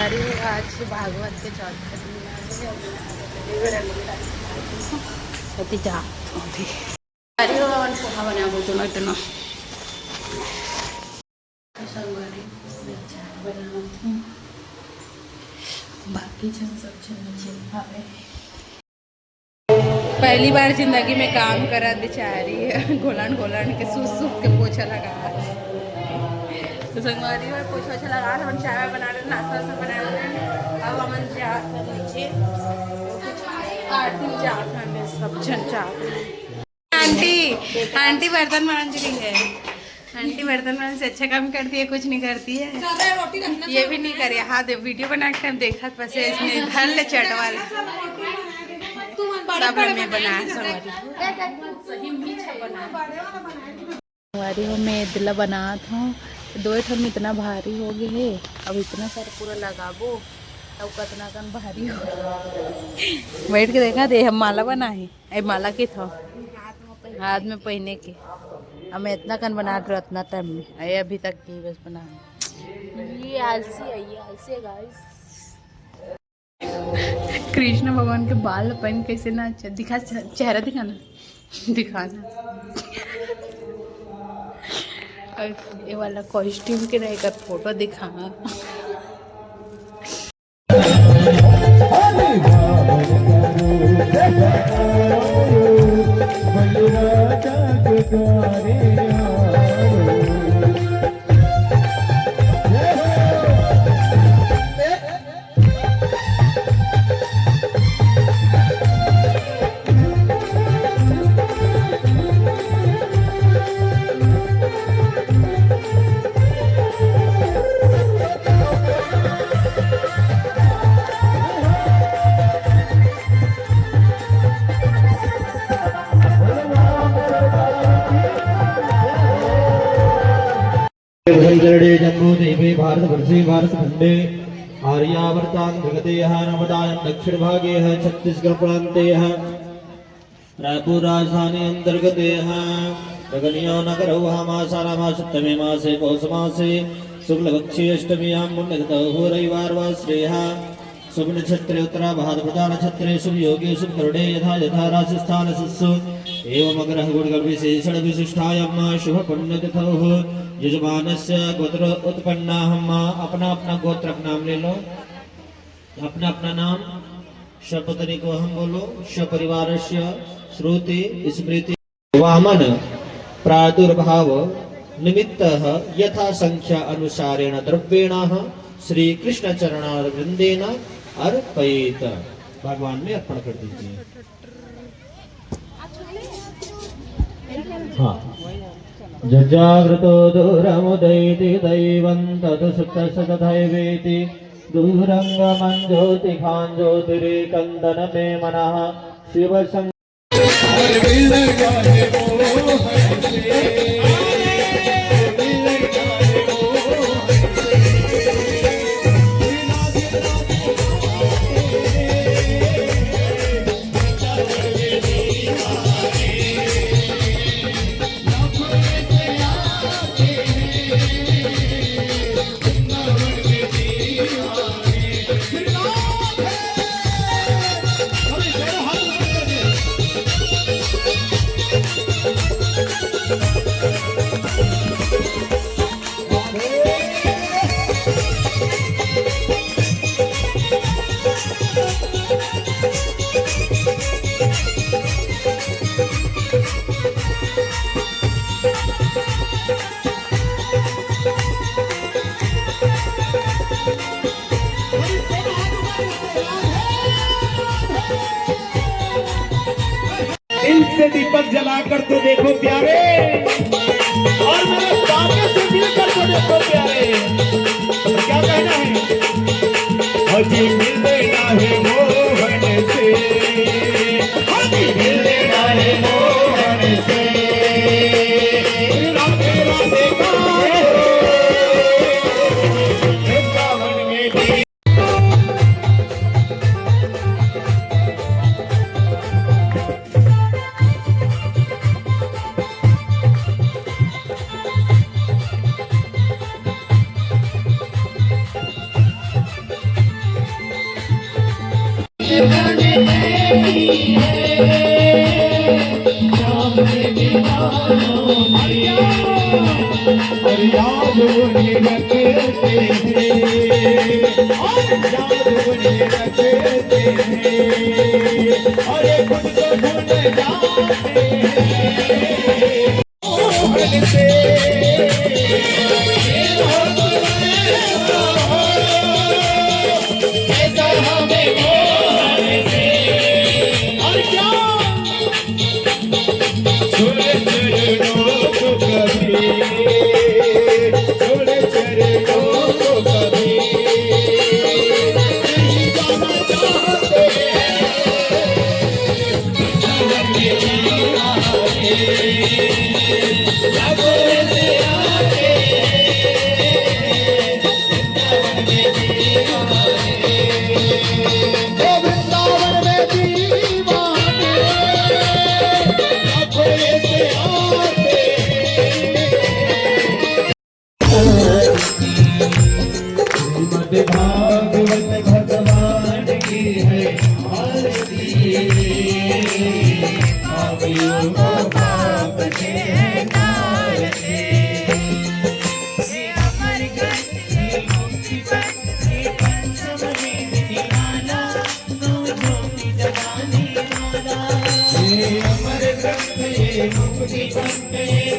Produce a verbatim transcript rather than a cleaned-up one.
अरे, आज भागवत के चौथा दिन है। अति जा, अति। अरे, वो पोहा बना दो, दोनों, दोनों। संगवारी, मैं चाय बनावत हूँ। बाकी झन सब झन नीचे खावे। पहली बार जिंदगी में काम करा बेचारी, घोलन घोलन के, सूख सूख के पोछा लगा। तो संगवारी, और पोछा वोछा लगा, हम चाय बना रहे, नाश्ता सब बना रहे। अब हमन जात हन नीचे, आरती में जात हन, सब झन जात हन। आंटी, आंटी बर्तन मांज रही है। आंटी बर्तन मांज से अच्छा काम करती है, कुछ नहीं करती है। ज्यादा रोटी रखना ये भी नहीं करे। हाँ, दे, वीडियो बना के हम देखत, बस इसने धर ले चटवा ले। सब हमें बना संगवारी। संगवारी हो, मैं दिला बनात हूँ। दो ठन में इतना भारी हो गए है, अब इतना सारा पूरा लगाबो, अब कतना कन भारी हो। बैठ के देखा दे, हम माला बना है। ए, माला के था हाथ में पहने के। अब मैं इतना कन बना रही हूँ, इतना टाइम में, अरे अभी तक नहीं, बस बना। ये आलसी है, ये आलसी है गाइस। कृष्ण भगवान के बाल पहन कैसे नाच, दिखा, चेहरा दिखाना, दिखाना। और ये वाला कॉस्ट्यूम के रहेगा, फोटो दिखाना। भूगर्भे जम्बूद्वीपे भारतवर्षे भारतखंडे आर्यावर्तान्ध्रगतेः नवदायां दक्षिणभागेः छत्तीसगढ़ प्रान्तेः रायपुर राजधानी अन्तर्गतेः गगनियो नगरौ। मासानामासप्तमे मासे पौषमासे शुक्लपक्षे अष्टम्यां पुण्यतिथौ रविवार वा श्रेयः। शुभ नक्षत्रे उत्तराभाद्र प्रजा नक्षत्रे शुभ योगे शुभ करणे यथा यथा राशिस्थान सस्सु एवं ग्रह गुण गण विशेषण विशिष्टायां शुभ पुण्यतिथौ। यजमानस्य गोत्र उत्पन्ना हम अपना अपना गोत्र का नाम ले लो, अपना अपना नाम। सपत्नी को हम बोलो, सपरिवारस्य श्रुति स्मृति। वामन प्रादुर्भाव निमित्तः यथा संख्या अनुसारेण द्रव्येणाः श्री कृष्ण चरणारविंदेन अर्पयेत। भगवान में अर्पण कर दीजिए। हाँ। जजाग्रतो दूरमुदैति दैवं तदसुप्तस्य तथैवेति। दूरङ्गमं ज्योतिघां ज्योतिरेकं तन्मे मनः शिवसं दिल से दीपक जलाकर तो देखो प्यारे, और मेरे बाबे से मिलकर तो देखो प्यारे। क्या कहना है? हजी मिलना है मोहन से, हजी मिलना है मोहन से। राधे राधे कहो, वृंदावन में भी। और याद उन्हें रखते हैं, और याद उन्हें रखते हैं, अरे खुद को भूल जाते हैं। श्रीमद् भागवत भगवान की है आरती। पापियों को पाप से है तारती। हे अमर ग्रंथ, हे मुक्ति पंथ, हे पंचमहि विधि माला, नौ ज्योति जगाने वाला। हे अमर ग्रंथ, हे मुक्ति पंथ, हे